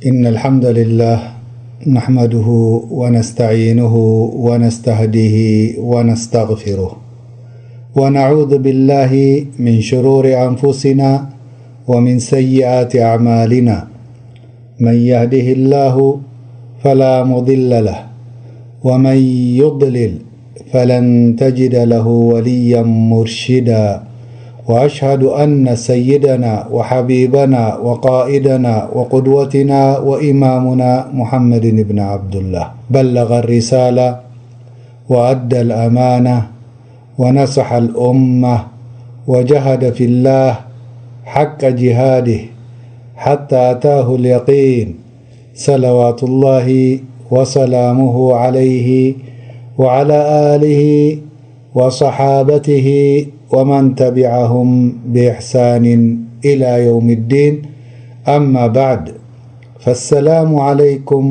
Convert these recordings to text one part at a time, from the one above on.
إن الحمد لله نحمده ونستعينه ونستهديه ونستغفره، ونعوذ بالله من شرور أنفسنا ومن سيئات أعمالنا. من يهده الله فلا مضل له، ومن يضلل فلن تجد له وليا مرشدا. وأشهد أن سيدنا وحبيبنا وقائدنا وقدوتنا وإمامنا محمد بن عبد الله بلغ الرسالة وأدى الأمانة ونصح الأمة وجاهد في الله حق جهاده حتى أتاه اليقين، صلوات الله وسلامه عليه وعلى آله وصحابته ومن تبعهم بإحسان إلى يوم الدين. أما بعد، فالسلام عليكم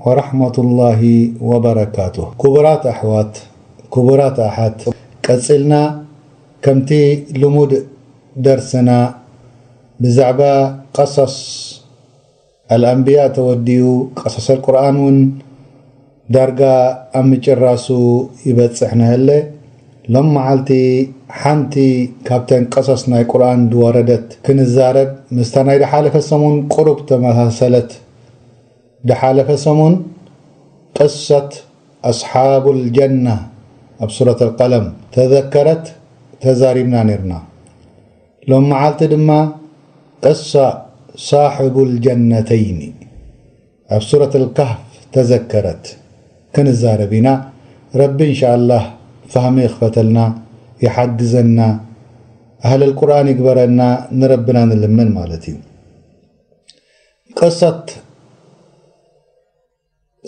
ورحمة الله وبركاته. ክቡራት ኣሕዋት፣ ክቡራት ኣሓት፣ ቀጺልና ከምቲ ልሙድ ደርስና ብዛዕባ ቀሰስ ኣልኣንብያ ተወዲኡ፣ ቀሰሰል ቁርኣን እውን ዳርጋ ኣብ ምጭራሱ ይበጽሕ ነሀለ። ሎም መዓልቲ ሓንቲ ካብተን ቀሰስ ናይ ቁርኣን ዝወረደት ክንዛረብ፣ ምስታ ናይ ድሓለፈ ሰሙን ቁሩብ ተመሳሰለት። ድሓለፈ ሰሙን ቅሰት ኣስሓቡል ጀና ኣብ ሱረት ኣልቀለም ተዘከረት፣ ተዛሪብና ነርና። ሎም መዓልቲ ድማ ቅሳ ሳሕቡል ጀነተይኒ ኣብ ሱረት ኣልካህፍ ተዘከረት ክንዛረብ ኢና። ረቢ እንሻኣላህ ፋህሚ ይኽፈተልና፣ ይሓግዘና፣ ኣህለል ቁርኣን ይግበረና፣ ንረብና ንልምን ማለት እዩ። ቅሰት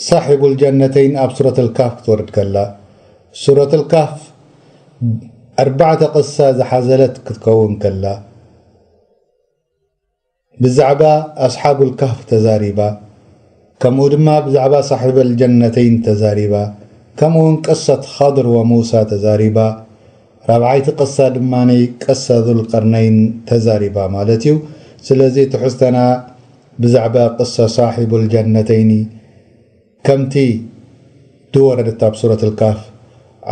ሳሒቡል ጀነተይን ኣብ ሱረት ኣልካፍ ክትወርድ ከላ፣ ሱረት ኣልካፍ ኣርባዕተ ቅሳ ዝሓዘለት ክትከውን ከላ፣ ብዛዕባ ኣስሓቡል ካህፍ ተዛሪባ፣ ከምኡ ድማ ብዛዕባ ሳሒበል ጀነተይን ተዛሪባ፣ ከምኡ እውን ቅሰት ኸድር ወሙሳ ተዛሪባ፣ ራብዓይቲ ቅሳ ድማ ቅሳ ዙልቀርነይን ተዛሪባ ማለት እዩ። ስለዚ ትሕዝተና ብዛዕባ ቅሳ ሳሒቡል ጀነተይኒ ከምቲ ዝወረደት ኣብ ሱረት ኣልካፍ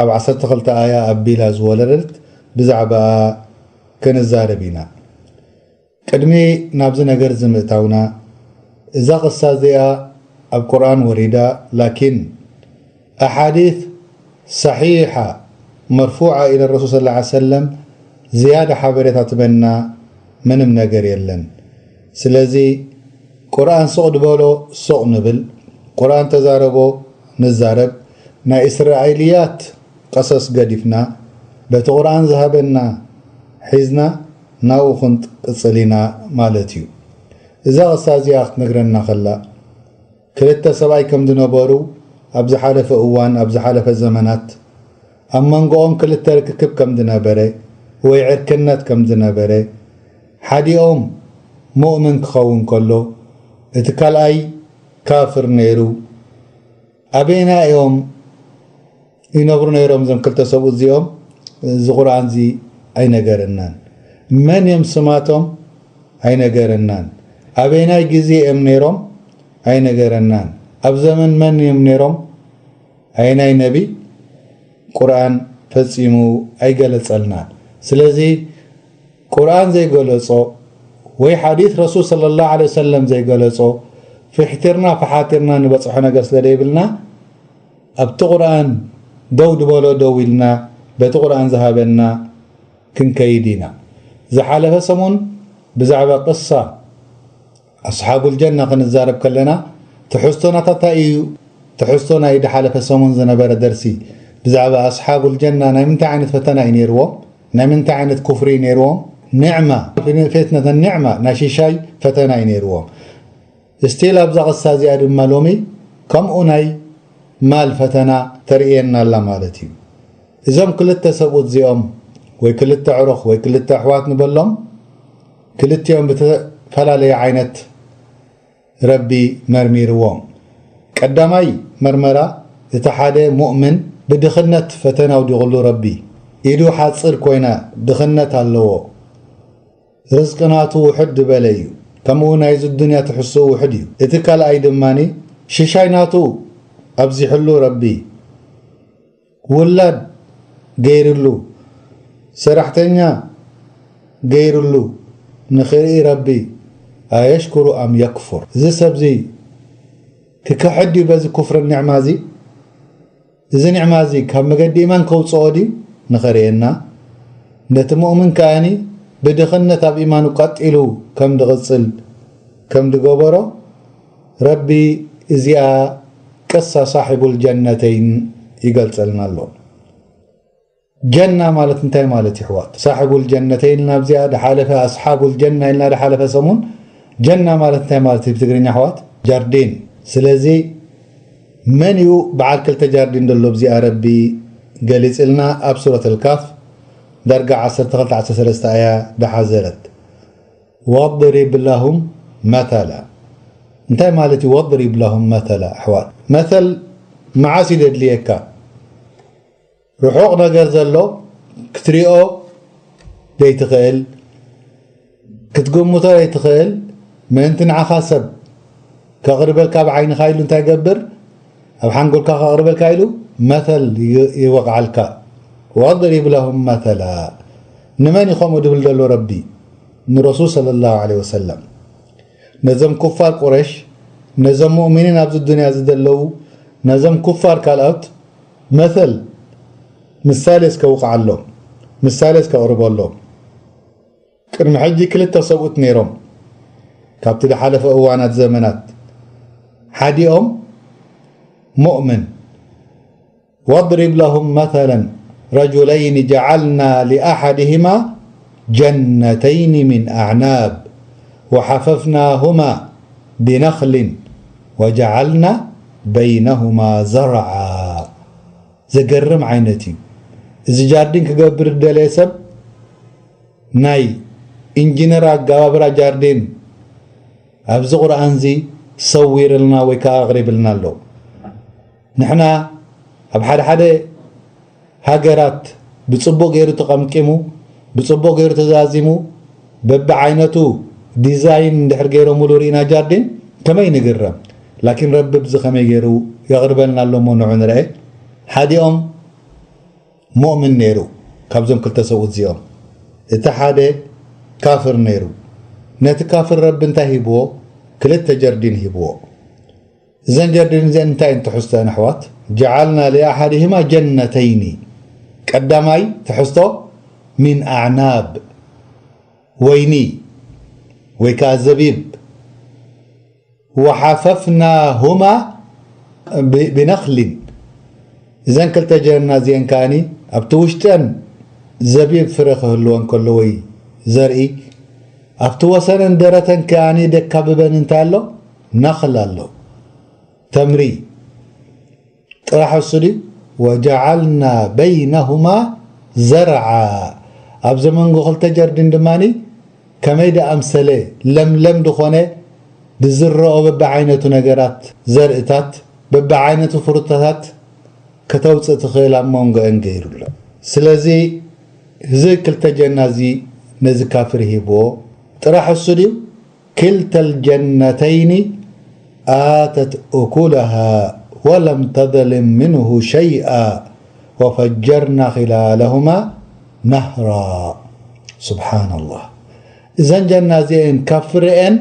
ኣብ ዓሰርተ ክልተ ኣያ ኣቢላ ዝወረደት ብዛዕባኣ ክንዛረብ ኢና። ቅድሚ ናብዚ ነገር እዚ ምእታውና፣ እዛ ቅሳ እዚኣ ኣብ ቁርኣን ወሪዳ፣ ላኪን ኣሓዲት ሰሒሓ መርፉዓ ኢለ ረሱል ሰለላሁ ዐለይሂ ወሰለም ዝያዳ ሓበሬታ ትበና ምንም ነገር የለን። ስለዚ ቁርኣን ስቕ ዝበሎ ስቕ ንብል፣ ቁርኣን ተዛረቦ ንዛረብ፣ ናይ እስራኤልያት ቀሰስ ገዲፍና፣ በቲ ቁርኣን ዝሃበና ሒዝና ናብኡ ክንቅጽል ኢና ማለት እዩ። እዛ ቅሳ እዚኣ ክትነግረና ከላ፣ ክልተ ሰብኣይ ከም ዝነበሩ ኣብ ዝሓለፈ እዋን፣ ኣብ ዝሓለፈ ዘመናት፣ ኣብ መንጎኦም ክልተ ርክክብ ከም ዝነበረ ወይ ዕርክነት ከም ዝነበረ፣ ሓዲኦም ሙእምን ክኸውን ከሎ፣ እቲ ካልኣይ ካፍር ነይሩ። ኣበየናይ እዮም ይነብሩ ነይሮም እዞም ክልተ ሰብኡት እዚኦም? እዚ ቁርኣን እዚ ኣይነገረናን። መን እዮም ስማቶም? ኣይነገረናን። ኣበየናይ ግዜ እዮም ነይሮም? ኣይነገረናን። ኣብ ዘመን መን እዮም ነይሮም? ኣየናይ ነቢ? ቁርኣን ፈጺሙ ኣይገለጸልናን። ስለዚ ቁርኣን ዘይገለጾ ወይ ሓዲት ረሱል ሰለላሁ ዐለይሂ ወሰለም ዘይገለጾ፣ ፍሕቲርና ፈሓቲርና ንበጽሖ ነገር ስለ ዘይብልና፣ ኣብቲ ቁርኣን ደው ዝበሎ ደው ኢልና በቲ ቁርኣን ዝሃበና ክንከይድ ኢና። ዝሓለፈ ሰሙን ብዛዕባ ቅሳ ኣስሓቡል ጀና ክንዛረብ ከለና፣ ትሕዝቶና እንታይ እዩ? ትሕዝቶ ናይ ዝሓለፈ ሰሙን ዝነበረ ደርሲ ብዛዕባ ኣስሓቡል ጀና ናይ ምንታይ ዓይነት ፈተና እዩ ነይርዎም? ናይ ምንታይ ዓይነት ኩፍሪ እዩ ነይርዎም? ኒዕማ፣ ፊትነተ ኒዕማ፣ ናይ ሽሻይ ፈተና እዩ ነይርዎም። እስቲል ኣብዛ ቅሳ እዚኣ ድማ ሎሚ ከምኡ ናይ ማል ፈተና ተርእየና ኣላ ማለት እዩ። እዞም ክልተ ሰብኡት እዚኦም፣ ወይ ክልተ ኣዕሩኽ ወይ ክልተ ኣሕዋት ንበሎም፣ ክልቲኦም ብተፈላለየ ዓይነት ረቢ መርሚርዎም። ቀዳማይ መርመራ፣ እቲ ሓደ ሙእምን ብድኽነት ፈተና ኣውዲቑሉ ረቢ። ኢዱ ሓጽር ኮይና ድኽነት ኣለዎ። ርዝቂ ናቱ ውሕድ ዝበለ እዩ። ከምኡ ናይዚ ዱንያ ትሕዝኡ ውሕድ እዩ። እቲ ካልኣይ ድማኒ ሽሻይ ናቱ ኣብዚሕሉ ረቢ፣ ውላድ ገይርሉ፣ ሰራሕተኛ ገይርሉ ንኽርኢ ረቢ ኣየሽኩሩ ኣም የክፉር። እዚ ሰብዚ ክክሕድ እዩ በዚ ኩፍርን ኒዕማ እዚ? እዚ ኒዕማ እዚ ካብ መገዲ ኢማን ከውፅኦ ድዩ ንኸርእየና? ነቲ ሙእምን ከኣኒ ብድኽነት ኣብ ኢማኑ ቀጢሉ ከም ድቕፅል ከም ድገበሮ ረቢ እዚኣ ቅሳ ሳሒቡል ጀነተይን ይገልፀልና ኣሎ። ጀና ማለት እንታይ ማለት እዩ ኣሕዋት? ሳሒቡል ጀነተይን ኢልና ኣብዚኣ ድሓለፈ ኣስሓቡል ጀና ኢልና ድሓለፈ ሰሙን ጀና ማለት እንታይ ማለት እዩ ብትግርኛ ኣሕዋት? ጃርዲን። ስለዚ መን እዩ በዓል ክልተ ጃርዲን ዘሎ ኣብዚኣ ረቢ ገሊፅልና ኣብ ሱረት ኣልካፍ ዳርጋ ዓሰርተ ክልተ ዓሰርተ ሰለስተ ኣያ ድሓዘለት። ወድሪብ ለሁም መተላ። እንታይ ማለት እዩ ወድሪብ ለሁም መተላ ኣሕዋት? መተል መዓስ እዩ ደድልየካ? ርሑቕ ነገር ዘሎ ክትሪኦ ዘይትኽእል፣ ክትግምቶ ዘይትኽእል፣ ምእንቲ ንዓኻ ሰብ ከቕርበልካ ብዓይንኻ ኢሉ እንታይ ገብር? ኣብ ሓንጎልካ ከቕርበልካ ኢሉ መተል ይ- ይወቕዓልካ። ወድሪብ ለሁም መተላ። ንመን እዩ ከምኡ ድብል ዘሎ ረቢ? ንረሱል ሰለላሁ ዐለይሂ ወሰለም። ነዞም ኩፋር ቁረሽ፣ ነዞም ሙእሚኒን ኣብዚ ዱንያ እዚ ዘለዉ፣ ነዞም ኩፋር ካልኦት መሰል፣ ምሳሌ እስከ ውቕዓሎም፣ ምሳሌ እስከ ኣቕርበሎም። ቅድሚ ሕጂ ክልተ ሰብኡት ነይሮም፣ ካብቲ ዝሓለፈ እዋናት ዘመናት። ሓዲኦም ሙእምን፣ واضرب لهم مثلا رجلين جعلنا لأحدهما جنتين من أعناب وحففناهما بنخل وجعلنا بينهما زرعا። ዘገርም ዓይነት እዩ። እዚ ጃርዲን ክገብር ዝደለየ ሰብ ናይ ኢንጂነር ኣገባብራ ጃርዲን ኣብዚ ቁርኣን እዚ ሰዊርልና ወይ ከዓ ኣቕሪብልና ኣሎ። ንሕና ኣብ ሓደ ሓደ ሃገራት ብጽቡቕ ገይሩ ተቐምቂሙ፣ ብጽቡቕ ገይሩ ተዛዚሙ፣ በብዓይነቱ ዲዛይን እንድሕር ገይሮምሉ ርኢና ጃርዲን ከመይ ንግረም። ላኪን ረቢ ብዚ ከመይ ገይሩ የቕርበልና ኣሎ እሞ ንዑ ንርአ። ሓዲኦም ሙእምን ነይሩ ካብዞም ክልተ ሰብኡት እዚኦም። እቲ ሓደ ካፍር ነይሩ። ነቲ ካፍር ረቢ እንታይ ሂብዎ? ክልተ ጀርዲን ሂብዎ። እዘን ጀርዲን እዚአን እንታይ እየን ትሕዝተአን ኣሕዋት? ጀዓልና ሊኣሓድሂማ ጀነተይኒ። ቀዳማይ ትሕዝቶ ሚን ኣዕናብ፣ ወይኒ ወይ ከዓ ዘቢብ። ወሓፈፍናሁማ ብ- ብነኽሊን። እዘን ክልተ ጀርና እዚአን ከኣኒ ኣብቲ ውሽጠን ዘቢብ ፍረ ክህልወን ከሎ ወይ ዘርኢ፣ ኣብቲ ወሰነን ደረተን ከኣኒ ደካብበን እንታይ ኣሎ? ነኽል ኣሎ። ተምሪ ጥራሕ እሱ ድዩ? ወጀዓልና በይነሁማ ዘርዓ። ኣብዚ መንጎ ክልተ ጀርዲን ድማ ከመይ ደኣምሰለ ለምለም ዝኾነ ዝዝረኦ በብዓይነቱ ነገራት ዘርእታት በብዓይነቱ ፍሩታታት ከተውፅእ ትኽእል ኣብ መንጎአን ገይሩሎ። ስለዚ እዚ ክልተ ጀና እዚ ነዚ ካፍር ሂብዎ ጥራሕ እሱ ድዩ? كلتا الجنتين آتت أكلها ولم تظلم منه شيئا وفجرنا خلالهما نهرا. سبحان الله. እዘን ጀና እዚአን ካብ ፍረአን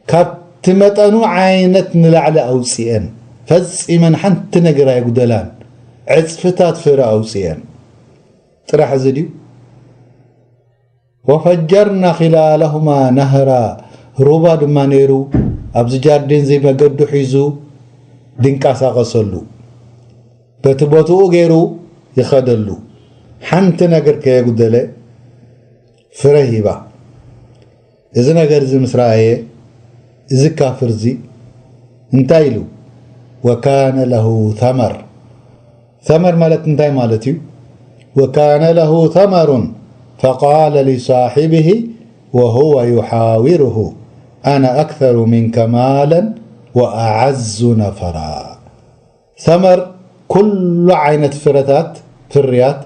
ካብቲ መጠኑ ዓይነት ንላዕሊ ኣውፅአን፣ ፈፂመን ሓንቲ ነገር ኣይጉደላን፣ ዕፅፍታት ፍረ ኣውፅአን። ጥራሕ እዚ ድዩ? وفجرنا خلالهما نهرا። ሩባ ድማ ነይሩ ኣብዚ ጃርዲን እዚ መገዱ ሒዙ ድንቃሳቀሰሉ፣ በቲ ቦትኡ ገይሩ ይኸደሉ፣ ሓንቲ ነገር ከየጉደለ ፍረ ሂባ። እዚ ነገር እዚ ምስ ረኣየ እዚ ካፍር እዚ እንታይ ኢሉ? وكان له ثمر. ثمر ማለት እንታይ ማለት እዩ? وكان له ثمر فقال لصاحبه وهو يحاوره أنا أكثر منك مالا وأعز نفرا. ثمر ኩሉ ዓይነት ፍረታት ፍርያት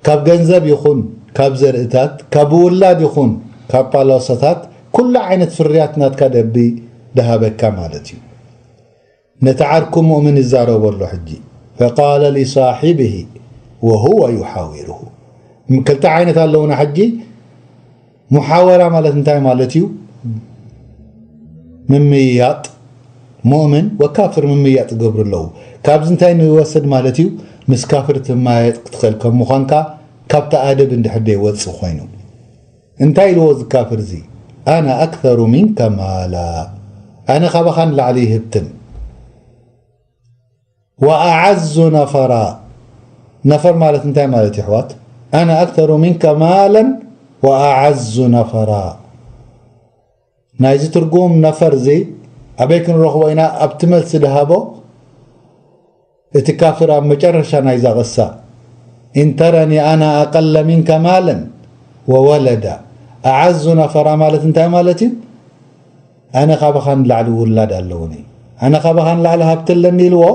ካብ ገንዘብ ይኹን ካብ ዘርእታት ካብ ውላድ ይኹን ካብ ጳላሶታት ኩሉ ዓይነት ፍርያት ናትካ ደቢ ድሃበካ ማለት እዩ። ነቲ ዓርኩ ሙእምን ይዛረቦ ኣሎ ሕጂ። فقال لصاحبه وهو يحاوره. ክልተ ዓይነት ኣለውና ሕጂ። ሙሓወራ ማለት እንታይ ማለት እዩ? ምምይያጥ። ሙእምን ወካፍር ምምይያጥ ይገብሩ ኣለዉ። ካብዚ እንታይ ንወስድ ማለት እዩ? ምስ ካፍር ትመያየጥ ክትኽእል ከም ምዃንካ ካብቲ ኣደብ እንድሕር ዘይወጽእ ኮይኑ። እንታይ ኢልዎ እዚ ካፍር እዚ? ኣነ ኣክተሩ ሚንከ ማላ። ኣነ ካባኻ ንላዕሊ ይህብትም። ወኣዓዙ ነፈራ። ነፈር ማለት እንታይ ማለት እዩ ኣሕዋት? ኣነ ኣክተሩ ሚንከ ማለን ወኣዓዙ ነፈራ። ናይዚ ትርጉም ነፈር እዚ ኣበይ ክንረኽቦ ኢና? ኣብቲ መልሲ ድሃቦ እቲ ካፍር ኣብ መጨረሻ ናይዛ ቕሳ። ኢን ተረኒ ኣና ኣቀለ ሚንከ ማለን ወወለዳ። ኣዓዙ ነፈራ ማለት እንታይ ማለት እዩ? ኣነ ካባኻ ንላዕሊ ውላድ ኣለውኒ። ኣነ ካባኻ ንላዕሊ ሃብቲ ኣለኒ ኢልዎ።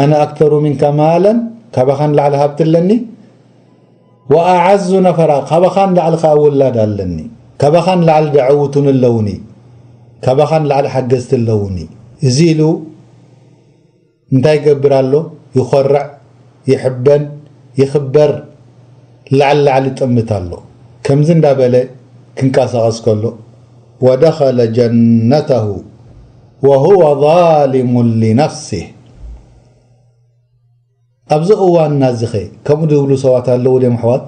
ኣነ ኣክተሩ ሚንከ ማለን፣ ካባኻ ንላዕሊ ሃብቲ ኣለኒ። ወኣዓዙ ነፈራ፣ ካባኻ ንላዕሊ ከኣ ውላድ ኣለኒ። ካባኻ ንላዕሊ ደዐውቱን ኣለውኒ። ካባኻ ንላዕሊ ሓገዝቲ ኣለውኒ። እዚ ኢሉ እንታይ ይገብር ኣሎ? ይኾርዕ፣ ይሕበን፣ ይኽበር፣ ላዕሊ ላዕሊ ይጥምት ኣሎ። ከምዚ እንዳበለ ክንቀሳቐስ ከሎ፣ ወደኸለ ጀነተሁ ወሁወ ዛሊሙን ሊነፍሲህ። ኣብዚ እዋንና እዚ ኸ ከምኡ ዝብሉ ሰባት ኣለዉ ድዮም ኣሕዋት?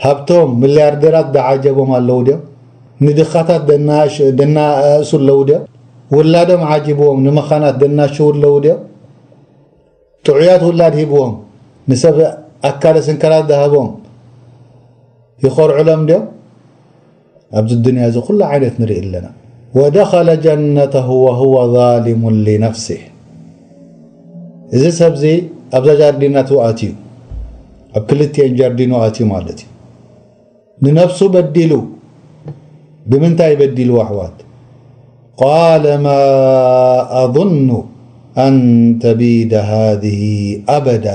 ሃብቶም፣ ሚልያርደራት ደዓጀቦም ኣለዉ ድዮም? ንድኻታት ደናሽ-፣ ደናእሱ ኣለዉ ድዮም? ውላዶም ዓጂብዎም ንመኻናት ደናሽዉ ኣለዉ ድዮም? ጥዑያት ውላድ ሂብዎም ንሰብ ኣካለ ስንከላት ዝሃቦም ይኾርዑሎም ድዮም? ኣብዚ ዱንያ እዚ ኩሉ ዓይነት ንርኢ ኣለና። ወደኸለ ጀነተሁ ወሁወ ዛሊሙን ሊነፍሲህ። እዚ ሰብዚ ኣብዛ ጃርዲናቱ ኣትዩ፣ ኣብ ክልቲኤን ጃርዲኑ ኣትዩ ማለት እዩ። ንነፍሱ በዲሉ። ብምንታይ በዲሉ ኣሕዋት? ቃለ ማ ኣظኑ ኣን ተቢደ ሃዚህ ኣበዳ።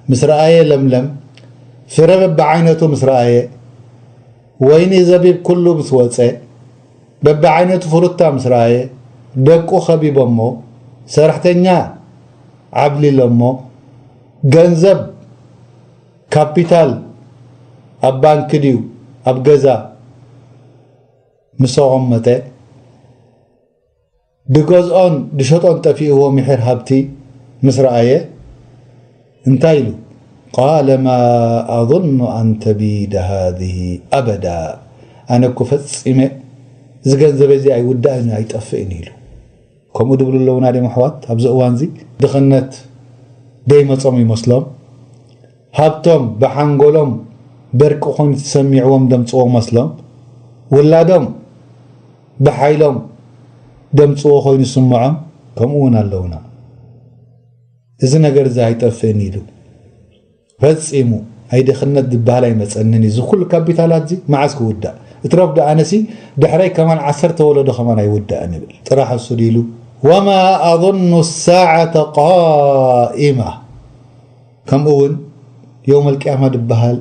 ምስ ረኣየ ለምለም፣ ፍረ በብዓይነቱ ምስ ረኣየ፣ ወይኒ ዘቢብ ኩሉ ምስ ወጸ፣ በብዓይነቱ ፍሩታ ምስ ረኣየ፣ ደቁ ከቢቦሞ፣ ሰራሕተኛ ዓብሊሎሞ፣ ገንዘብ ካፒታል ኣብ ባንክ ድዩ ኣብ ገዛ ምስ ኣቐመጠ፣ ድገዝኦን ድሸጦን ጠፊእዎ ምሒር ሃብቲ ምስ ረኣየ እንታይ ኢሉ? ቃለ ማ ኣظኑ ኣን ተቢደ ሃዚህ ኣበዳ። ኣነ እኮ ፈጺመ እዚ ገንዘበይ እዚ ኣይውዳእን እዩ ኣይጠፍእን ኢሉ። ከምኡ ድብሉ ኣለዉና ድዮም ኣሕዋት? ኣብዚ እዋንዚ ድኽነት ደይመጾም ይመስሎም። ሃብቶም ብሓንጎሎም በርቂ ኮይኑ ተሰሚዕዎም ደምጽዎ መስሎም። ውላዶም ብሓይሎም ደምጽዎ ኮይኑ ስምዖም። ከምኡ እውን ኣለዉና። እዚ ነገር እዚ ኣይጠፍእን ኢሉ ፈጺሙ። ኣይ ድኽነት ዝበሃል ኣይመጸንን እዩ። እዚ ኩሉ ካፒታላት እዚ መዓስ ክውዳእ? እትረፍ ደኣ ኣነሲ ድሕረይ ከማን ዓሰርተ ወለዶ ከማን ኣይውዳእን ይብል። ጥራሕ እሱ ድኢሉ? ወማ ኣظኑ ሳዓተ ቃኢማ። ከምኡ እውን የውመል ቅያማ ድበሃል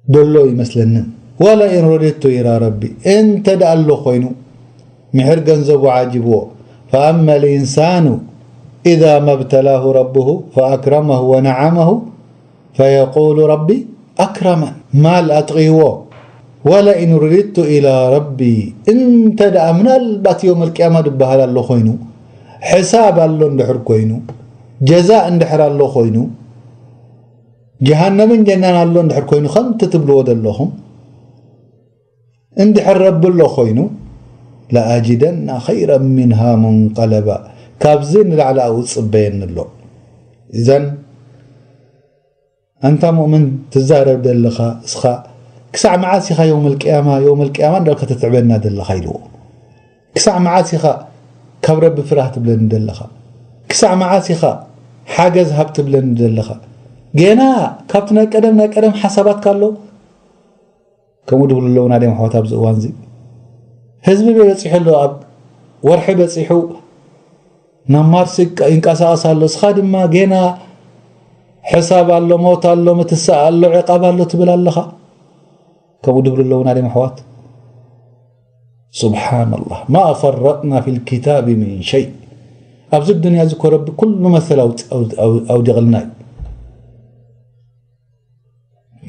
ደሎ ይመስለንን። ወለኢን ሩድቱ ኢላ ረቢ፣ እንተ ደኣ ኣሎ ኮይኑ፣ ምሕር ገንዘቡ ዓጂብዎ፣ ፈኣማ ልኢንሳኑ ኢዛ መብተላሁ ረብሁ ፈኣክረመሁ ወነዓመሁ ፈየቁሉ ረቢ ኣክረመን። ማል ኣጥቕይዎ፣ ወለኢን ሩድቱ ኢላ ረቢ፣ እንተ ደኣ ምናልባት የውመል ቅያማ ድበሃል ኣሎ ኮይኑ፣ ሕሳብ ኣሎ እንድሕር ኮይኑ፣ ጀዛእ እንድሕር ኣሎ ኮይኑ፣ ጀሃነምን ጀናን ኣሎ እንድሕር ኮይኑ፣ ከምቲ ትብልዎ ዘለኹም እንድሕር ረቢ ኣሎ ኮይኑ፣ ለኣጅደና ኸይረን ሚንሃ ሙንቀለባ፣ ካብዚ ንላዕሊ ኣብኡ ዝጽበየኒ ኣሎ። እዘን ኣንታ ሙእምን ትዛረብ ዘለኻ እስኻ፣ ክሳዕ መዓስ ኢኻ የውመል ቅያማ፣ የውመል ቅያማ እንዳልካ ተትዕበና ዘለኻ ኢልዎ። ክሳዕ መዓስ ኢኻ ካብ ረቢ ፍራህ ትብለኒ ዘለኻ? ክሳዕ መዓስ ኢኻ ሓገዝ ሃብ ትብለኒ ዘለኻ? ገና ካብቲ ናይ ቀደም፣ ናይ ቀደም ሓሳባትካ ኣሎ። ከምኡ ድብሉ ኣለዉ ናደም ኣሕዋት ኣብዚ እዋንዚ። ህዝቢ በጺሑ ኣሎ፣ ኣብ ወርሒ በጺሑ ናብ ማርስ ይንቀ-፣ ይንቀሳቐስ ኣሎ። እስኻ ድማ ገና ሕሳብ ኣሎ፣ ሞት ኣሎ፣ ምትሳእ ኣሎ፣ ዕቃብ ኣሎ ትብል ኣለኻ። ከምኡ ድብሉ ኣለዉ ናደም ኣሕዋት። سبحان الله، ما فرطنا في الكتاب من شيء. ኣብዚ ዱንያ እዚ እኮ ረቢ ኩሉ መሰል ኣውፅ-፣ ኣው-፣ ኣው-፣ ኣውዲቕልና እዩ።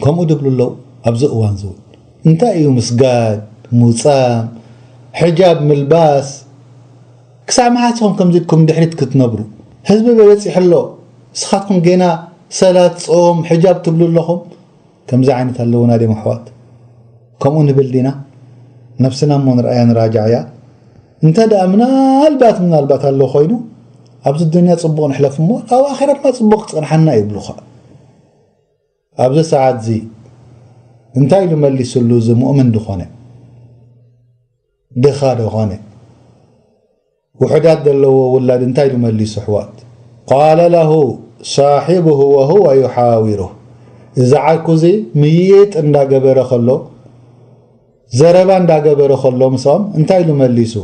ከምኡ ድብሉ ኣለዉ። ኣብዚ እዋን እዚ እውን እንታይ እዩ ምስጋድ፣ ሙጻም፣ ሕጃብ ምልባስ? ክሳብ መዓስ ኢኹም ከምዚ ኢልኩም ድሕሪት ክትነብሩ? ህዝቢ በበጺሑ ኣሎ፣ ንስኻትኩም ጌና ሰላት፣ ጾም፣ ሕጃብ ትብሉ ኣለኹም። ከምዚ ዓይነት ኣለዉና ድዮም ኣሕዋት? ከምኡ ንብል ዲና? ነብስና እሞ ንርኣያ ንራጃዕያ። እንተ ደኣ ምናልባት ምናልባት ኣሎ ኮይኑ፣ ኣብዚ ዱንያ ጽቡቕ ንሕለፍ እሞ፣ ኣብ ኣኼራ ድማ ጽቡቕ ክጸንሓና እዩ ይብሉኻ። ኣብዚ ሰዓት እዚ እንታይ ኢሉ መሊሱሉ እዚ ሙእምን ዝኾነ? ድኻ ዝኾነ? ውሑዳት ዘለዎ ውላድ እንታይ ኢሉ መሊሱ ኣሕዋት? قال له صاحبه وهو يحاوره። እዚ ዓርኩ እዚ ምይይጥ እንዳገበረ ከሎ፣ ዘረባ እንዳገበረ ከሎ ምስኦም እንታይ ኢሉ መሊሱ?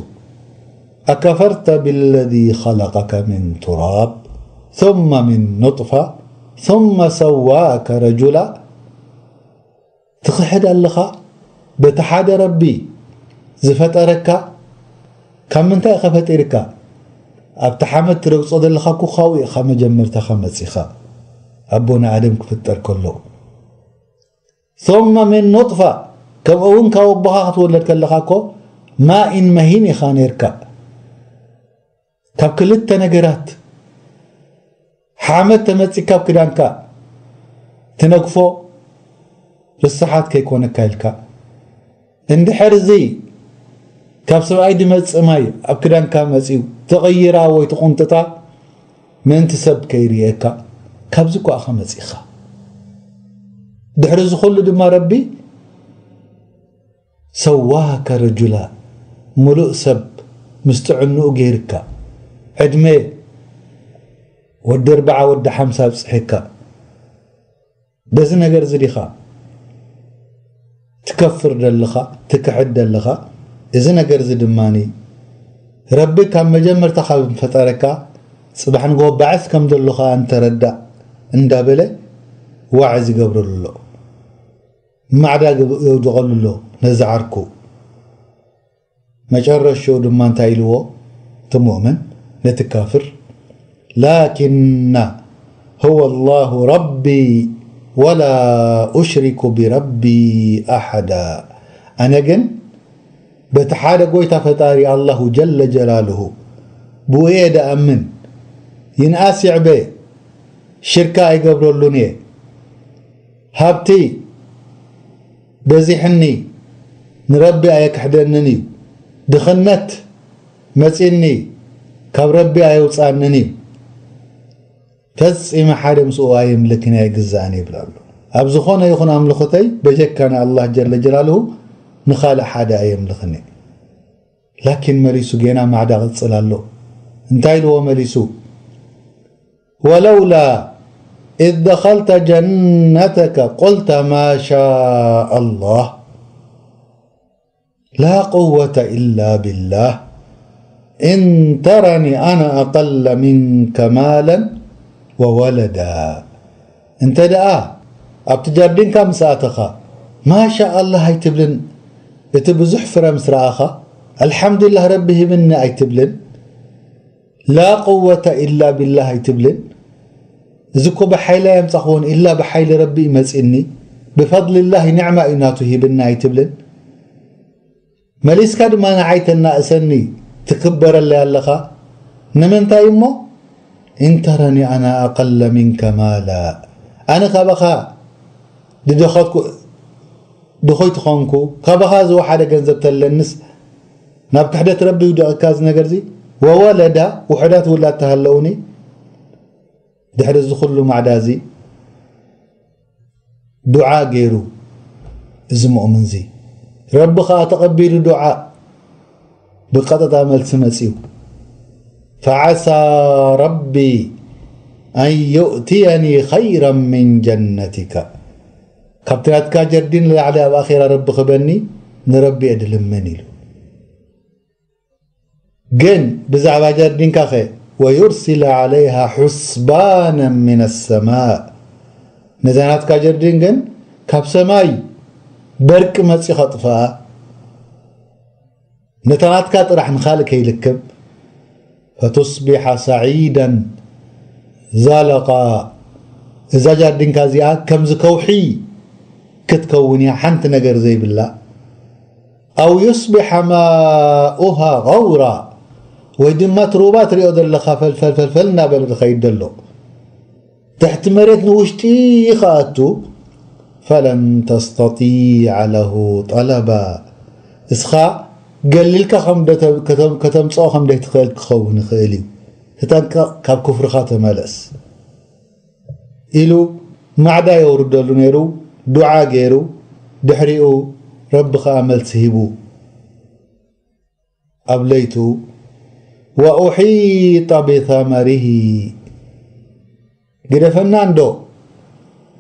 أكفرت بالذي خلقك من تراب ثم من نطفة ثم سواك رجلا። ትኽሕድ ኣለኻ? በቲ ሓደ ረቢ ዝፈጠረካ ካብ ምንታይ ኢኻ ፈጢርካ? ኣብቲ ሓመድ ትረግጾ ዘለኻ እኮ ካብኡ ኢኻ መጀመርታኻ መጺኻ፣ ኣቦና ኣደም ክፍጠር ከሎ። ثم من نطفة፣ ከምኡ እውን ካብ ኣቦኻ ክትወለድ ከለኻ እኮ ማኢን መሂን ኢኻ ነይርካ። ካብ ክልተ ነገራት ሓመድ ተመጺካ ኣብ ክዳንካ ትነግፎ ርስሓት ከይኮነካ ኢልካ። እንድሕር እዚ ካብ ሰብኣይ ድመጽእ ማይ ኣብ ክዳንካ መጺኡ ትቕይራ ወይ ትቑንጥጣ ምእንቲ ሰብ ከይርእየካ፣ ካብዚ እኮ ኢኻ መጺእኻ። ድሕሪ እዚ ኩሉ ድማ ረቢ ሰዋከ ረጁላ፣ ምሉእ ሰብ ምስ ጥዕንኡ ገይርካ፣ ዕድመ ወዲ ኣርብዓ ወዲ ሓምሳ ኣብጽሕካ። በዚ ነገር እዚ ዲኻ ትከፍር ደለኻ፣ ትክሕድ ደለኻ? እዚ ነገር እዚ ድማኒ ረቢ ካብ መጀመርታ ካብ ፈጠረካ ጽባሕ ንግሆ ባዕስ ከም ዘሎ ኸኣ እንተረዳእ እንዳበለ ዋዕዝ ይገብረሉ ኣሎ። ማዕዳ የውድቐሉ ኣሎ ነዚ ዓርኩ። መጨረሽኡ ድማ እንታይ ኢልዎ እቲ ሙእምን ነቲ ካፍር? ላኪና ሁወ ላሁ ረቢ ወላ ኡሽሪኩ ቢረቢ ኣሓዳ። ኣነ ግን በቲ ሓደ ጎይታ ፈጣሪ ኣላሁ ጀለ ጀላልሁ ብኡ እየ ደኣምን። ይንኣስ ይዕበ ሽርካ ኣይገብረሉን እየ። ሃብቲ በዚሕኒ ንረቢ ኣየክሕደንን እዩ። ድኽነት መጺኒ ካብ ረቢ ኣየውጻንን እዩ። ፈጺመ ሓደ ምስኡ ኣየምልክን ኣየግዛእን ይብል ኣሎ። ኣብ ዝኾነ ይኹን ኣምልኾተይ በጀካ ንኣላህ ጀለ ጀላልሁ ንኻልእ ሓደ ኣየምልኽን እየ። ላኪን መሊሱ ጌና ማዕዳ ቅጽል ኣሎ። እንታይ ኢልዎ መሊሱ? ወለውላ ኢዝ ደኸልተ ጀነተከ ቁልተ ማ ሻ ኣላህ ላ ቁወተ ኢላ ቢላህ ኢን ተራኒ ኣነ ኣቀለ ሚንከ ማለን ወወለዳ። እንተ ደኣ ኣብቲ ጃርዲንካ ምስ ኣተኻ ማሻ ኣላህ ኣይትብልን? እቲ ብዙሕ ፍረ ምስ ረኣኻ ኣልሓምዱሊላህ ረቢ ሂብኒ ኣይትብልን? ላ ቁወተ ኢላ ቢላህ ኣይትብልን? እዚ እኮ ብሓይለይ ኣየምጻኽዎን፣ ኢላ ብሓይሊ ረቢ እዩ መጺእኒ፣ ብፈድሊላህ ኒዕማ እዩ ናቱ ሂብኒ ኣይትብልን? መሊስካ ድማ ንዓይ ተናእሰኒ ትክበረለይ ኣለኻ። ንምንታይ እሞ? ኢን ተረኒ ኣና ኣቀለ ሚንከ ማላ፣ ኣነ ካባኻ ድደኸትኩ ድኾይ ትኾንኩ፣ ካባኻ ዝወሓደ ገንዘብ ተለንስ ናብ ክሕደት ረቢ ይውደቐካ እዚ ነገር እዚ። ወወለዳ፣ ውሑዳት ውላድ ተሃለውኒ። ድሕሪ እዚ ኩሉ ማዕዳ እዚ ዱዓ ገይሩ እዚ ሙእምን እዚ፣ ረቢ ኸኣ ተቐቢሉ ዱዓ ብቀጥታ መልሲ መጺኡ። ፈዓሳ ረቢ ኣን ዩእትየኒ ኸይራን ሚን ጀነቲካ፣ ካብቲ ናትካ ጀርዲን ንላዕሊ ኣብ ኣኼራ ረቢ ክበኒ ንረቢ እየ ድልምን ኢሉ። ግን ብዛዕባ ጀርዲንካኸ? ወዩርሲለ ዓለይሃ ሑስባናን ሚነ ሰማእ፣ ነዛ ናትካ ጀርዲን ግን ካብ ሰማይ በርቂ መጺኡ ከጥፍኣ። ነታ ናትካ ጥራሕ ንኻልእ ከይልክብ። ፈቱስቢሐ ሰዒደን ዘለቃ፣ እዛ ጃርዲንካ እዚኣ ከምዚ ከውሒ ክትከውን እያ፣ ሓንቲ ነገር ዘይብላ። ኣው ዩስቢሐ ማኡሃ ገውራ፣ ወይ ድማ ትሩባ ትሪኦ ዘለኻ ፈልፈል ፈልፈል እናበለ ዝኸይድ ዘሎ። ትሕቲ መሬት ንውሽጢ ይኸኣቱ። ፈለን ተስተጢዐ ለሁ ጠለባ፣ እስኻ ገሊልካ ከም ደተ- ከተም- ከተምፅኦ ከም ዘይትኽእል ክኸውን ይኽእል እዩ። ተጠንቀቕ፣ ካብ ክፍርኻ ተመለስ ኢሉ ማዕዳ የውርደሉ ነይሩ። ዱዓ ገይሩ፣ ድሕሪኡ ረቢ ኸኣ መልሲ ሂቡ። ኣብ ለይቱ ወኡሒጠ ብተመሪሂ፣ ግደፈና እንዶ፣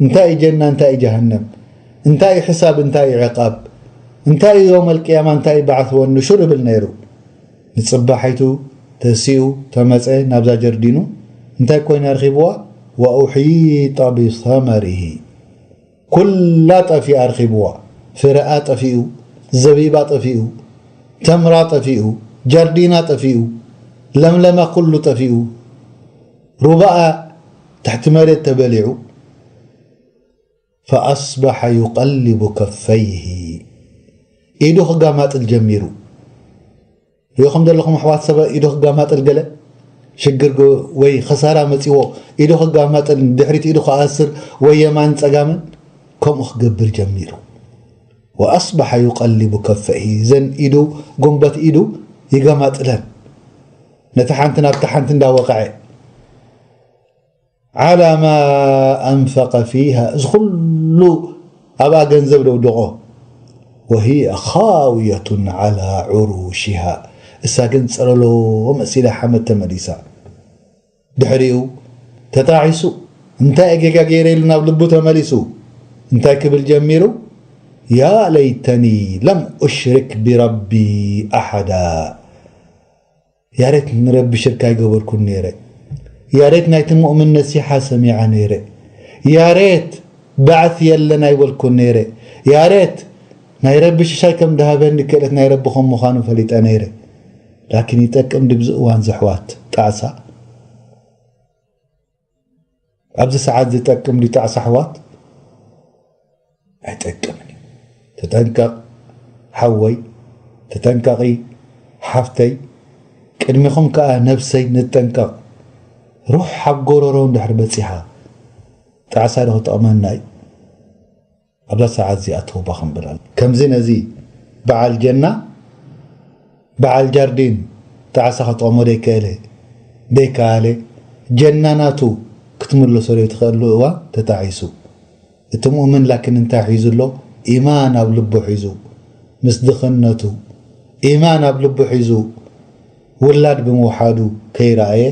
እንታይ እዩ ጀና እንታይ እዩ ጀሃነም፣ እንታይ እዩ ሕሳብ እንታይ እዩ ዕቃብ፣ እንታይ እዩ ዮም ኣልቅያማ እንታይ እዩ በዓት ወኑሹር ይብል ነይሩ። ንጽባሒቱ ተሲኡ ተመጸ ናብዛ ጀርዲኑ፣ እንታይ ኮይና ረኺብዋ? ወኡሒጠ ብተመሪሂ፣ ኩላ ጠፊኣ ረኺብዋ። ፍረኣ ጠፊኡ፣ ዘቢባ ጠፊኡ፣ ተምራ ጠፊኡ፣ ጃርዲና ጠፊኡ፣ ለምለማ ኩሉ ጠፊኡ፣ ሩባኣ ትሕቲ መሬት ተበሊዑ። ፈኣስበሐ ዩቀልቡ ከፈይሂ፣ ኢዱ ክጋማጥል ጀሚሩ። ሪኢኹም ዘለኹም ኣሕዋት፣ ሰብ ኢዱ ክጋማጥል ገለ ሽግር ግ- ወይ ኸሳራ መጺዎ ኢዱ ክጋማጥል፣ ድሕሪት ኢዱ ክኣስር ወይ የማን ጸጋምን ከምኡ ክገብር ጀሚሩ። ወኣስበሐ ዩቀልቡ ከፈይሂ፣ ዘን ኢዱ፣ ጉንበት ኢዱ ይገማጥለን፣ ነቲ ሓንቲ ናብቲ ሓንቲ እንዳወቕዐ። ዓላ ማ ኣንፈቀ ፊሃ፣ እዚ ኩሉ ኣብኣ ገንዘብ ደውደቖ። ወሂየ ኻውየቱን ዓላ ዑሩሽሃ፣ እሳ ግን ጸለሎ መሲላ ሓመድ ተመሊሳ። ድሕሪኡ ተጣዒሱ፣ እንታይ ጌጋ ገይረ ኢሉ ናብ ልቡ ተመሊሱ። እንታይ ክብል ጀሚሩ? ያ ለይተኒ ለም ኡሽሪክ ቢረቢ ኣሓዳ። ያሬት ንረቢ ሽርክ ኣይገበርኩን ነይረ። ያሬት ናይቲ ሙእምን ነሲሓ ሰሚዐ ነይረ። ያሬት ባዕት የለን ኣይበልኩን ነይረ። ያሬት ናይ ረቢ ሽሻይ ከም ድሃበኒ ክእለት ናይ ረቢ ከም ምዃኑ ፈሊጠ ነይረ። ላኪን ይጠቅም ድብዚ እዋን ዘሕዋት ጣዕሳ? ኣብዚ ሰዓት ዝጠቅም ድዩ ጣዕሳ ኣሕዋት? ኣይጠቅምን እዩ። ተጠንቀቕ ሓወይ፣ ተጠንቀቒ ሓፍተይ፣ ቅድሚኹም ከኣ ነብሰይ ንጠንቀቕ። ሩሕ ኣብ ጎረሮ እንድሕር በጺሓ ጣዕሳ ዶ ክጠቕመና እዩ? ኣብዛ ሰዓት እዚኣ ተውባ ክንብል ኣሎ። ከምዚ ነዚ በዓል ጀና፣ በዓል ጃርዲን ጣዕሳ ክጠቕሞ ደይከኣለ፣ ደይከኣለ፣ ጀና ናቱ ክትምለሶ ዘይትኽእሉ እዋን ተጣዒሱ። እቲ ሙእምን ላኪን እንታይ ሒዙ ኣሎ? ኢማን ኣብ ልቡ ሒዙ፣ ምስ ድኽነቱ፣ ኢማን ኣብ ልቡ ሒዙ፣ ውላድ ብምውሓዱ ከይረኣየ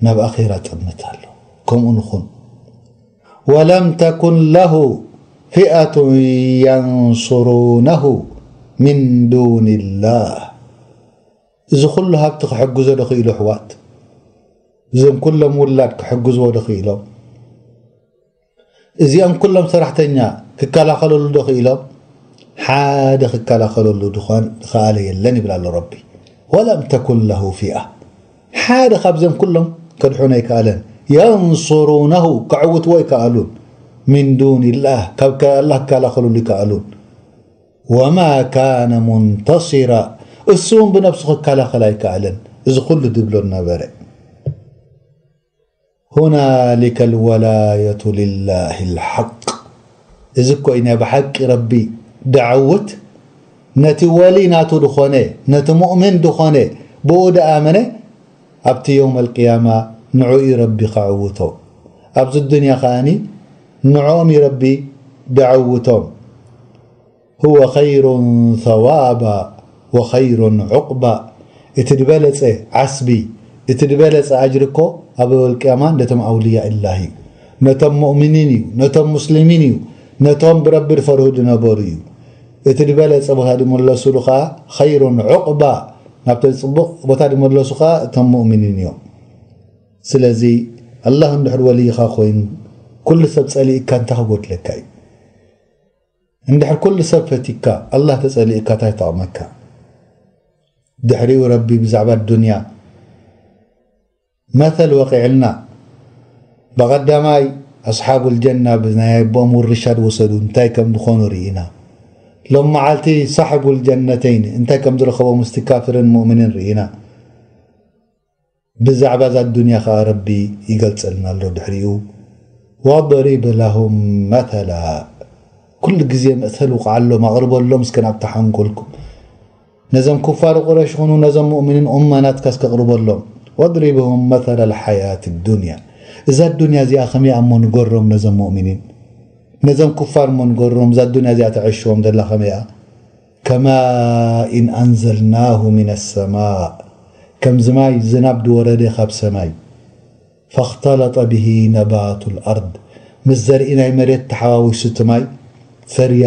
ናብ ኣኼራ ጠምት ኣሎ። ከምኡ ንኹን። ወለም ተኩን ለሁ ፊአቱን የንሱሩነሁ ሚን ዱንላህ። እዚ ኩሉ ሃብቲ ክሕግዞ ዶ ክኢሉ ኣሕዋት? እዞም ኩሎም ውላድ ክሕግዝዎ ዶ ክኢሎም? እዚኦም ኩሎም ሰራሕተኛ ክከላኸለሉ ዶ ክኢሎም? ሓደ ክከላኸለሉ ድኾን ዝኸኣለ የለን ይብል ኣሎ ረቢ። ወለም ተኩን ለሁ ፊኣ፣ ሓደ ካብዚኦም ኩሎም ከድሕኖ ኣይከኣለን። የንሱሩነሁ፣ ከዕውትዎ ኣይከኣሉን። ሚን ዱንላህ፣ ካብ ከ- ኣላህ ክከላኸሉሉ ኣይከኣሉን። ወማ ካነ ሙንተሲራ፣ እሱ እውን ብነብሱ ክከላኸል ኣይከኣለን። እዚ ኩሉ ድብሎ ነበረ። ሁናሊከ ልወላየቱ ሊላሂ ልሓቅ። እዚ እኮ እዩ ናይ ብሓቂ ረቢ ደዓውት፣ ነቲ ወሊ ናቱ ዝኾነ፣ ነቲ ሙእምን ዝኾነ፣ ብኡ ደኣመነ፣ ኣብቲ የውም ኣልቅያማ ንዑ እዩ ረቢ ከዕውቶ። ኣብዚ ዱንያ ከኣኒ ንዕኦም እዩ ረቢ ደዓውቶም። ሁወ ኸይሩን ሰዋባ ወኸይሩን ዑቕባ። እቲ ዝበለጸ ዓስቢ፣ እቲ ዝበለጸ ኣጅሪ እኮ ኣብ የውመል ቅያማ ነቶም ኣውልያ ኢላሂ እዩ። ነቶም ሙእሚኒን እዩ፣ ነቶም ሙስሊሚን እዩ፣ ነቶም ብረቢ ዝፈርሁ ዝነበሩ እዩ። እቲ ዝበለጸ ቦታ ዝምለሱሉ ኸኣ ኸይሩን ዑቕባ፣ ናብቲ ጽቡቕ ቦታ ዝምለሱ ኸኣ እቶም ሙእሚኒን እዮም። ስለዚ ኣላህ እንድሕር ወልይኻ ኮይኑ፣ ኩሉ ሰብ ጸሊእካ እንታይ ክጎድለካ እዩ? እንድሕር ኩሉ ሰብ ፈቲካ፣ ኣላህ ተጸሊእካ እንታይ ይጠቕመካ? ድሕሪኡ ረቢ ብዛዕባ ዱንያ መተል ወቂዕልና። ብቐዳማይ ኣስሓቡል ጀና ብናይ ኣቦኦም ውርሻ ዝወሰዱ እንታይ ከም ዝኾኑ ርኢና። ሎም መዓልቲ ሳሕቡል ጀነተይን እንታይ ከም ዝረኸቦ ምስቲ ካፍርን ሙእምንን ርኢና። ብዛዕባ እዛ ዱንያ ኸዓ ረቢ ይገልጸልና ኣሎ ድሕሪኡ። ወድሪብ ለሁም መተላ። ኩሉ ግዜ መእተል ውቕዓሎም፣ ኣቕርበሎም እስከ ናብታ ሓንጎልኩም። ነዞም ኩፋር ቁረሽ ኹኑ፣ ነዞም ሙእሚኒን ኡማ ናትካ እስከ ኣቕርበሎም። ወድሪብሁም መተለ ልሓያት ዱንያ። እዛ ዱንያ እዚኣ ከመይ እሞ ንገሮም ነዞም ሙእሚኒን። ነዞም ኩፋር እሞ ንገሮም፣ እዛ ዱንያ እዚኣ ተዕሽዎም ዘላ ከመይ እያ። ከማኢን ኣንዘልናሁ ሚነ ሰማእ። ከምዚ ማይ ዝናብ ዝወረደ ካብ ሰማይ። ፈኽተለጠ ብሂ ነባቱ ልኣርድ። ምስ ዘርኢ ናይ መሬት ተሓዋዊሱ እቲ ማይ ፈርያ፣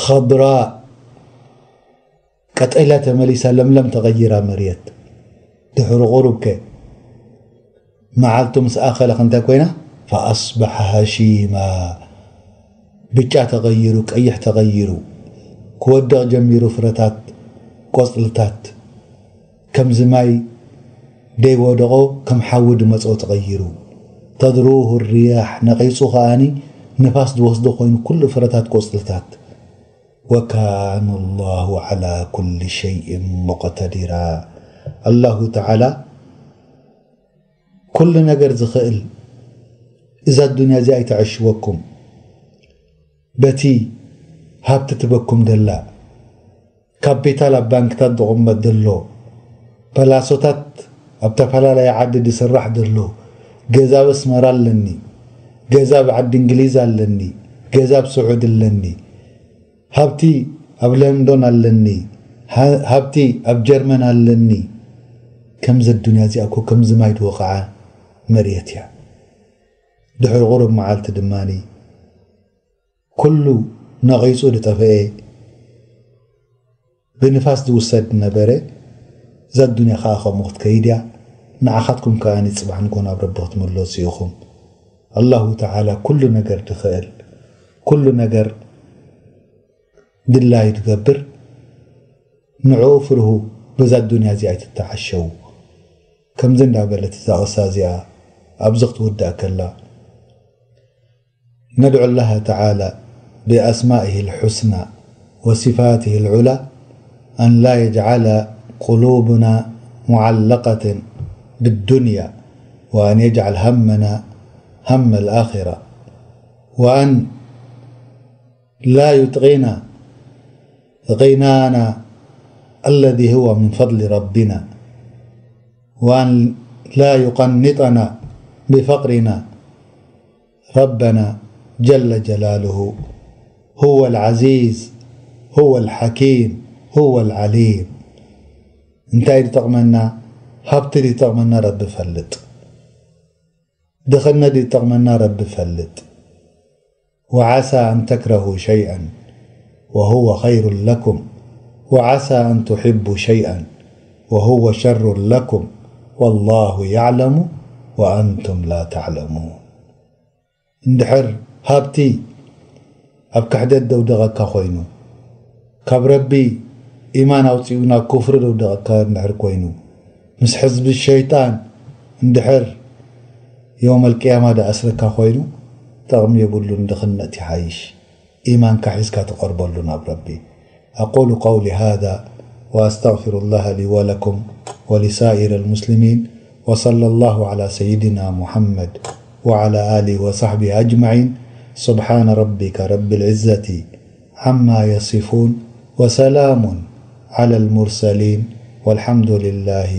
ኸድራእ፣ ቀጠልያ ተመሊሳ ለምለም ተቐይራ መሬት። ድሕሪ ቁሩብ ከ መዓልቱ ምስ ኣኸለ እንታይ ኮይና? ፈኣስበሐ ሃሺማ። ብጫ ተቐይሩ፣ ቀይሕ ተቐይሩ። ክወድቕ ጀሚሩ ፍረታት፣ ቆጽልታት። ከምዚ ማይ ደይወደቖ ከም ሓዊ ድመጾ ተቐይሩ። ተድሩሁ ሪያሕ፣ ነቒጹ ከኣኒ ንፋስ ዝወስዶ ኮይኑ ኩሉ ፍረታት ቆጽልታት። ወካነ ላሁ ዓላ ኩሊ ሸይእን ሙቕተዲራ። ኣላሁ ተዓላ ኩሉ ነገር ዝኽእል፣ እዛ ዱንያ እዚኣ ኣይተዕሽወኩም። በቲ ሃብቲ ትበኩም ደላ፣ ካፒታል ኣብ ባንክታት ዝቕመጥ ዘሎ፣ ፓላሶታት ኣብ ተፈላለየ ዓዲ ዝስራሕ ዘሎ፣ ገዛ ኣብ ኣስመራ ኣለኒ፣ ገዛ ኣብ ዓዲ እንግሊዝ ኣለኒ፣ ገዛ ኣብ ስዑድ ኣለኒ፣ ሃብቲ ኣብ ለንዶን ኣለኒ፣ ሃ-፣ ሃብቲ ኣብ ጀርመን ኣለኒ። ከምዚ ኣዱንያ እዚኣ እኮ ከምዚ ማይ ዝወቕዓ መሬት እያ። ድሕሪ ቁሩብ መዓልቲ ድማኒ ኩሉ ነቒጹ ዝጠፍአ፣ ብንፋስ ዝውሰድ ነበረ። እዛ ኣዱንያ ከኣ ከምኡ ክትከይድ እያ። ንዓኻትኩም ከኣ ጽባሕ ንግሆ ናብ ረቢ ክትምለሱ ኢኹም። ኣላሁ ተዓላ ኩሉ ነገር ዝኽእል፣ ኩሉ ነገር ድላዩ ዝገብር፣ ንዕኡ ፍርሁ፣ በዛ ኣዱንያ እዚኣ ኣይትተዓሸዉ። ከምዚ እንዳበለት እዛ ቕሳ እዚኣ ኣብዚ ክትውዳእ ከላ፣ ندعو الله تعالى بأسمائه الحسنى وصفاته العلى أن لا يجعل قلوبنا معلقة بالدنيا، وأن يجعل همنا هم الآخرة، وأن لا يطغينا غنانا الذي هو من فضل ربنا، وأن لا يقنطنا بفقرنا. ربنا جل جلاله هو العزيز، هو الحكيم، هو العليم. እንታይ ዝጠቕመና? ሃብቲ ዝጠቕመና ረቢ ፈልጥ። ድኽነት ዝጠቕመና ረቢ ፈልጥ። وعسى أن تكرهوا شيئا وهو خير لكم، وعسى أن تحبوا شيئا وهو شر لكم، والله يعلم وأنتم لا تعلمون. እንድሕር ሃብቲ ኣብ ክሕደት ደውደቐካ ኮይኑ፣ ካብ ረቢ ኢማን ኣውጺኡ ናብ ኩፍሪ ደውደቐካ እንድሕር ኮይኑ፣ ምስ ሕዝቢ ሸይጣን እንድሕር የውመል ቅያማ ደኣስረካ ኮይኑ፣ ጠቕሚ የብሉን፣ ድኽነት ይሓይሽ። ኢማንካ ሒዝካ ትቐርበሉ ናብ ረቢ። أقول قولي هذا وأستغفر الله لي ولكم ولسائر المسلمين، وصلى الله على سيدنا محمد وعلى آله وصحبه أجمعين. سبحان ربك رب العزة عما يصفون، وسلام على المرسلين، والحمد لله